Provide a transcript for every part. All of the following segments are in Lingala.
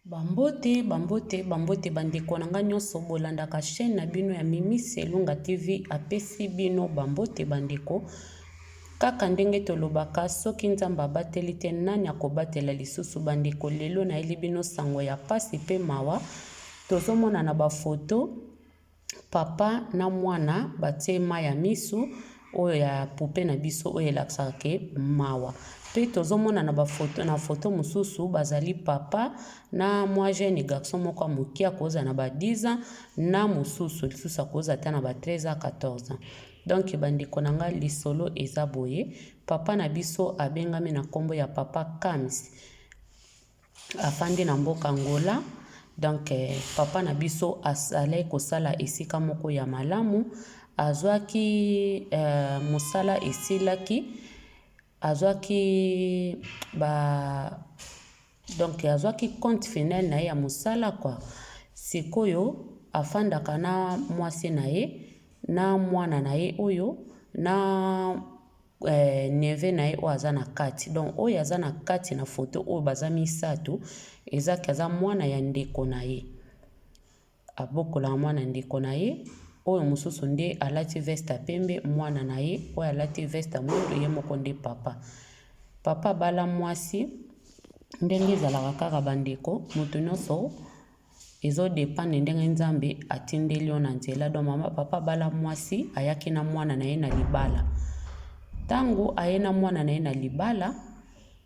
Ba mbote, ba mbote, ba mbote ba ndeko na nga nionso bolandaka chaine na bino ya Mimi Selunga TV apesi bino ba mbote ba ndeko. Kaka ndenge tolobaka soki Nzambe abateli te nani akobatela lisusu ba ndeko lelo nayeli bino sango ya pasi pe mawa tozomona na ba photo Papa na mwana batie mayi ya misu oyo ya poupee na biso oyo elakisaka ke mawa pe tozomona na ba photo na photo mosusu bazali papa na mwa jeune garçon moko ya moke akozala na ba 10 ans na mosusu lisusu akozala ata na ba 13 ans 14 ans donc ba ndeko na nga lisolo eza boye papa na biso abengami na kombo ya papa Kams afandi na mboka Angola donc papa na biso azalaki kosala esika moko ya malamu azwaki mosala esilaki azwaki ba donc azwaki compte final na ye ya mosala quoi sikoyo afandaka na mwasi na ye na mwana na ye oyo na neveu na ye oyo aza na kati donc oyo aza na kati na foto oyo baza misato eza ke aza mwana ya ndeko na ye abokolaka mwana ndeko na ye oyo mosusu nde alati veste ya pembe mwana na ye oyo alati veste ya mwindu ye moko nde papa papa abala mwasi ndenge ezalaka kaka bandeko moto nyonso Ezo dependre ndenge nzambe atindeli yo na nzela donc mama papa abala mwasi ayaki na mwana na ye na libala tangu aye na mwana na ye na libala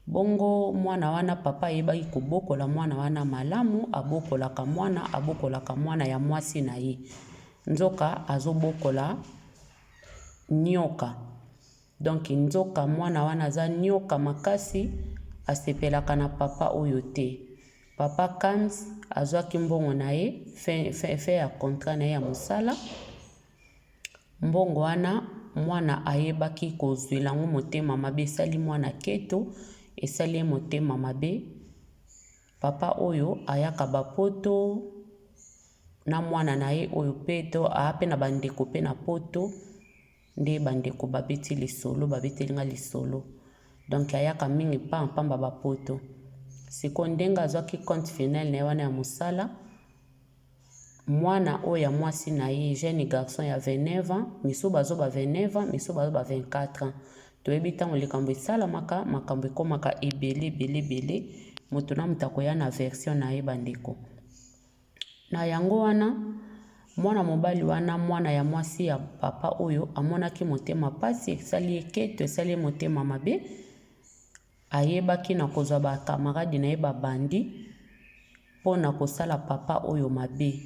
bongo mwana wana papa ayebaki kobokola mwana wana malamu abokolaka mwana abokolaka mwana ya mwasi na ye nzoka azobokola nioka donc nzoka mwana wana aza nioka makasi asepelaka na papa oyo te Papa Kams azwaki mbongo na ye fin, fin, fin ya contrat na ye ya mosala. Mbongo wana mwana ayebaki kozwela yango motema mabe, esali mwana keto, esali ye motema mabe. Papa oyo ayaka ba poto na mwana na ye oyo pe to aa pe na ba ndeko pe na poto. Nde ba ndeko ba beti lisolo ba beteli nga lisolo donc ayaka mingi pamba pamba ba poto sikoyo ndenge azwaki compte final na ye wana ya musala mwana oyo ya mwasi na ye jeune garçon ya 29 ans misusu bazo ba 29 ans misusu bazo ba 24 ans toyebi ntango likambo esalamaka makambo ekomaka ebele ebele ebele moto na moto akoya na version na ye bandeko Na yango wana, mwana mobali wana, mwana ya mwasi ya papa oyo, amonaki motema pasi, esali ye keto, esali ye motema mabe. Ayebaki na kozwa ba camarade na ye ba bandi mpo na kosala papa oyo mabe.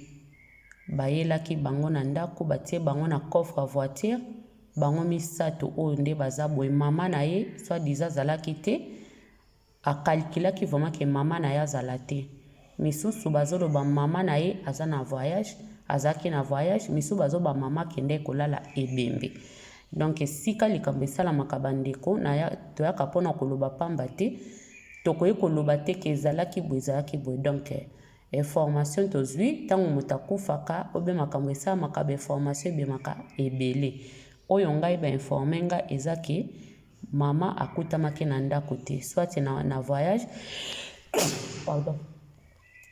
Bayelaki bango na ndako, batie bango na coffre ya voiture, bango misato oyo nde baza boye. Mama na ye soit disant azalaki te. A calculaki vraiment que maman naye azala te. Misusu bazoloba maman naye aza na voyage, azalaki na voyage, misusu bazoba maman akendeki kolala ebembe. Donc esika likambo esalamaka ba ndeko toyaka pona koloba pamba te, tokoki koloba te que ezalaki boye ezalaki boye. Donc information tozui tango moto akufaka ou bien makambo esalamaka ba information ebimaka ebele. Oyo ngai ba informer nga eza que Mama akutamaki na ndako te soit na, na voyage pardon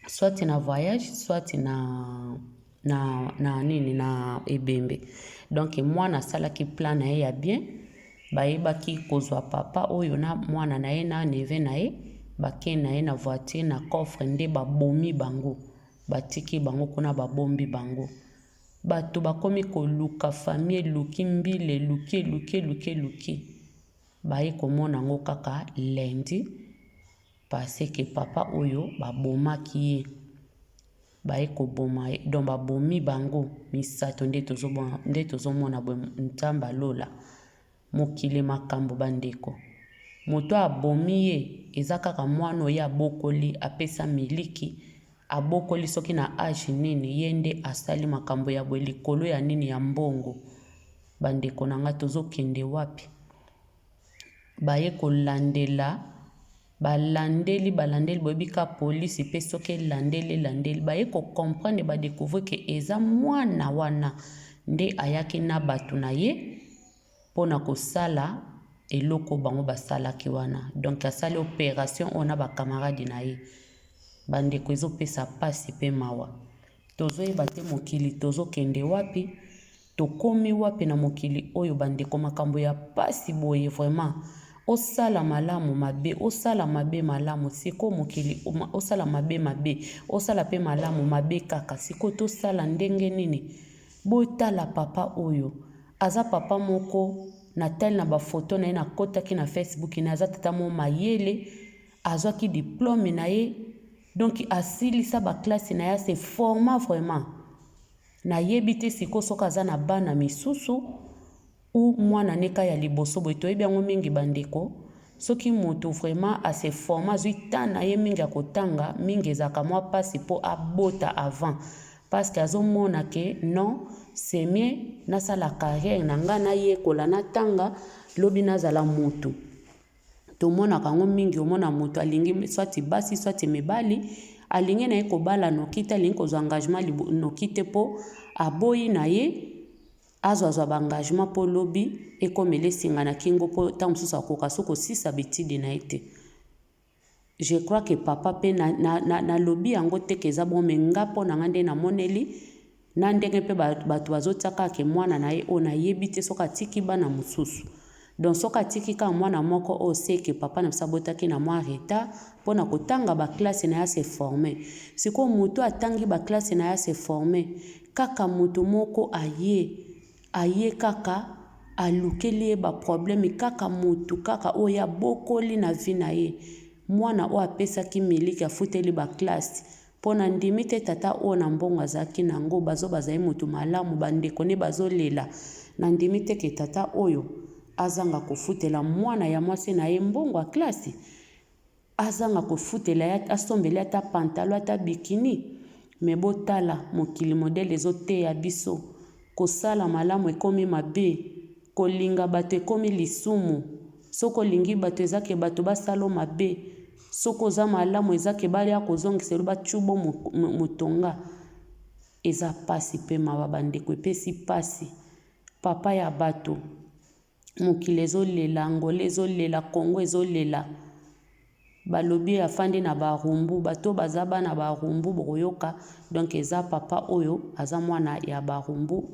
soit na voyage soit na na, na nini na ebembe donc mwana asalaki plan na ye ya bien bayebaki kozwa papa oyo na mwana na ye na neveu na ye bakei na ye na voiture na coffre nde babomi bango batiki bango kuna babombi bango Bato bakomi koluka famille eluki mbila eluki eluki eluki eluki baye komona yango kaka lundi parce que papa oyo babomaki ye baye koboma ye donc babomi bango misato nde tozomona boye nzambe ya lola. Mokili makambo ba ndeko. Moto oyo abomi ye eza kaka mwana oyo ye abokoli apesa miliki abokoli soki na age nini ye nde asali makambo ya boye likolo ya nini ya mbongo ba ndeko na nga tozo kende wapi baye kolandela balandeli balandeli boyebi ka police pe soki elandeli elandeli baye ko comprendre ba decouvrir que eza mwana wana nde ayaki na batu na ye pona kosala eloko bango basalaki wana donc asali operation oyo na ba camarade na ye. Bandeko ezopesa pasi pe mawa. Tozoyeba te mokili tozokende wapi, tokomi wapi na mokili oyo bandeko makambo ya pasi boye vraiment. Osala malamu mabe, osala mabe malamu, sikoyo mokili osala mabe mabe, osala pe malamu mabe kaka, sikoyo tosala ndenge nini? Botala papa oyo, aza papa moko natali na ba photo na ye nakotaki na Facebook na ye aza tata moko mayele, azwaki diplome na ye donc asilisa ba classe na ye ase forma vraiment nayebi te sikoyo soki aza na bana misusu ou mwana ne ka ya liboso boye toyebi yango mingi bandeko soki moto vraiment ase forma azwi temps na ye mingi ya kotanga mingi ezalaka mwa mpasi mpo abota avant parce que azomona ke non c'est mieux nasala carrière na ngai nayekola natanga lobi nazala motu. Tomonaka yango mingi omona moto alingi soit basi soit mibali alingi na ye kobala noki te alingi kozwa engagement noki te mpo aboyi na ye azwazwa ba engagement mpo lobi ekomela esinga na kingo mpo ntango mosusu akoka so kosisa bitidi na ye te. Je crois que papa pe na, na, na, nalobi yango te ke eza bongo me nga mpo na nga nde namoneli na ndenge mpe bato bazotia kaka ke mwana na ye oyo nayebi te soki atiki bana mosusu donc soki atiki kaka mwana moko oyo seke papa na biso abotaki na mwa retard mpo na kotanga baklase na ye ase forme sikoyo moto atangi baklase na ye ase forme kaka moto moko aye Aye kaka alukeli ye ba problème kaka mutu kaka oyo ye abokoli na vie na ye mwana oyo apesaki miliki afuteli ba classe po na ndimi te tata oyo na mbongo azalaki na yango bazo bazali mutu malamu ba ndeko ne bazo lela na ndimi te ke tata oyo azanga kofutela mwana ya mwasi na ye mbongo ya classe. Azanga kofutela ye asombela ye ata pantalon ata bikini mais botala mokili modele ezo teya biso kosala malamu ekomi mabe kolinga batu ekomi lisumu soki olingi batu eza ke batu basala yo mabe soki oza malamu eza ke baya kozongisela yo ba tshubo motonga eza pasi pe mawa ba ndeko epesi pasi papa ya batu. Mokili ezo lela, Angola ezo lela, Congo ezo lela. Balobi afandi na Barumbu, bato oyo baza bana Barumbu bokoyoka donc eza papa oyo aza mwana ya Barumbu,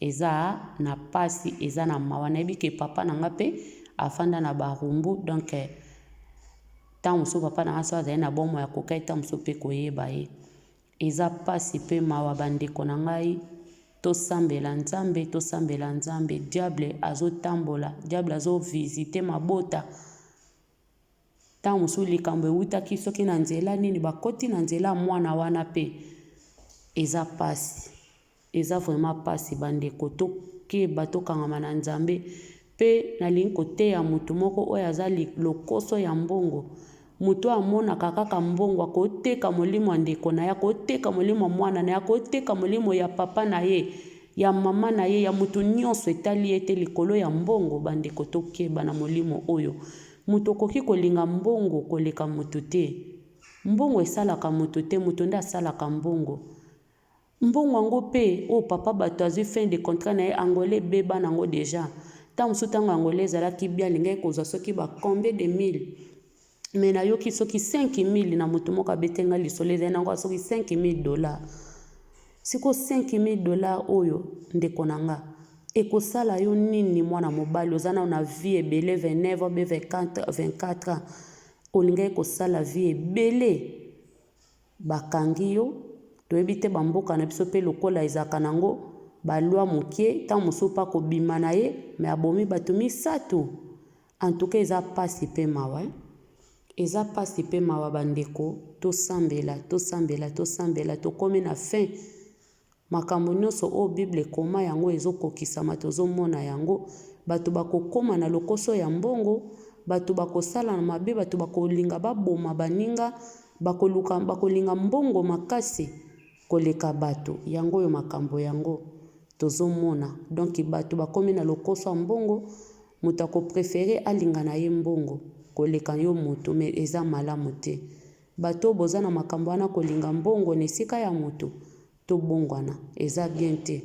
eza na pasi, eza na mawa. Nayebi ke papa na nga pe afanda na Barumbu donc tango mosusu papa na nga soki azali na bomoi akokaki tango mosusu pe koyeba ye. Eza pasi pe mawa ba ndeko na ngai tosambela nzambe tosambela nzambe diable azo tambola diable azo visite mabota tango mosusu likambo ewutaki soki na nzela nini bakoti na nzela ya mwana wana pe eza pasi Eza vraiment pasi ba ndeko tokeba tokangama na nzambe pe nalingi koteya mutu moko oyo aza lokoso ya mbongo mutu oyo amonaka kaka mbongo akoteka molimo ya ndeko na ye akoteka molimo ya mwana na ye akoteka molimo ya papa na ye ya mama na ye ya mutu nyonso etali ye te likolo ya mbongo ba ndeko tokeba na molimo oyo mutu okoki kolinga mbongo koleka mutu te mbongo esalaka mutu te mutu nde asalaka mbongo. Mbongo yango pe oyo papa batu azui fin de contrat naye Angola ebeba nango dejà tango mosusu tango Angola ezalaki bien alingaki kozua soki ba combien de mille mais nayoki soki 5000 na mutu moko abeteli nga lisolo ezali nango soki 5000 dollars sikoyo 5000 dollars oyo ndeko na nga ekosala yo nini mwana mobali oza nanu na vie ebele 29 ans be 24 ans olingaki kosala vie ebele. Bakangi yo, toyebi te ba mboka na biso pe lokola ezalaka nango ba loi mukie tango mosusu pe akobima na ye mais abomi batu misatu en tout cas eza pasi pe mawa hein eza pasi pe mawa ba ndeko tosambela tosambela tosambela tokomi na fin. Makambo nyonso oyo Bible ekoma yango ezo kokisama tozo mona yango bato bakokoma na lokoso ya mbongo bato bakosala na mabe bato bakolinga baboma baninga bakoluka bakolinga mbongo makasi koleka bato yango oyo makambo yango tozo mona donc bato bakomi na lokoso ya mbongo moto ako prefere alinga na ye mbongo koleka yo moto mais eza malamu te. Bato oyo boza na makambo wana kolinga mbongo na esika ya mutu tobongwana eza bien te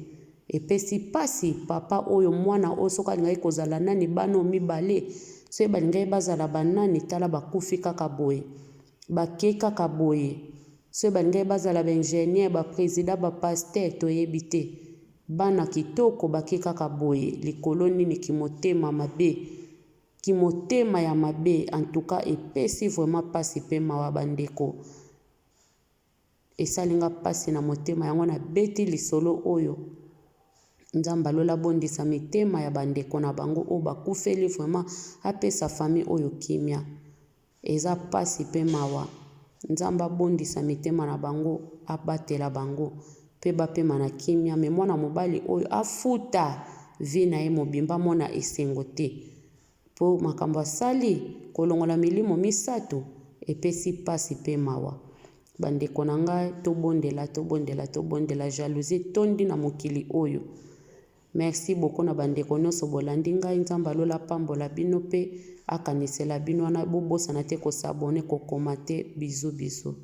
epesi pasi papa oyo mwana oyo soki alingaki kozala nani bana oyo mibale soki balingaki bazala ba nani tala bakufi kaka boye bake kaka boye. Soki balingaki bazala ba ingenieur, ba president, ba pasteur toyebi te. Bana kitoko bake kaka boye likolo nini kimotema mabe. Kimotema ya mabe en tout cas epesi vraiment pasi pe mawa ba ndeko. Esali nga pasi na motema yango na beti lisolo oyo. Nzambe ya lola abondisa mitema ya ba ndeko na bango oyo bakufeli vraiment apesa famille oyo kimia. Eza pasi pe mawa. Nzambe abondisa mitema na bango, abatela bango pe bapema na kimia. Mais mwana mobali oyo afuta vie na ye mobimba amona esengo te. Po makambo asali, kolongola milimo misatu, epesi pasi pe mawa. Ba ndeko na ngai tobondela, tobondela, tobondela, jalousie etondi na mokili oyo. Merci beaucoup na ba ndeko nionso bolandi ngai, Nzambe ya lola apambola bino pe akanisela bino wana, bobosana te ko s'abonner, ko commenter, bisous bisous.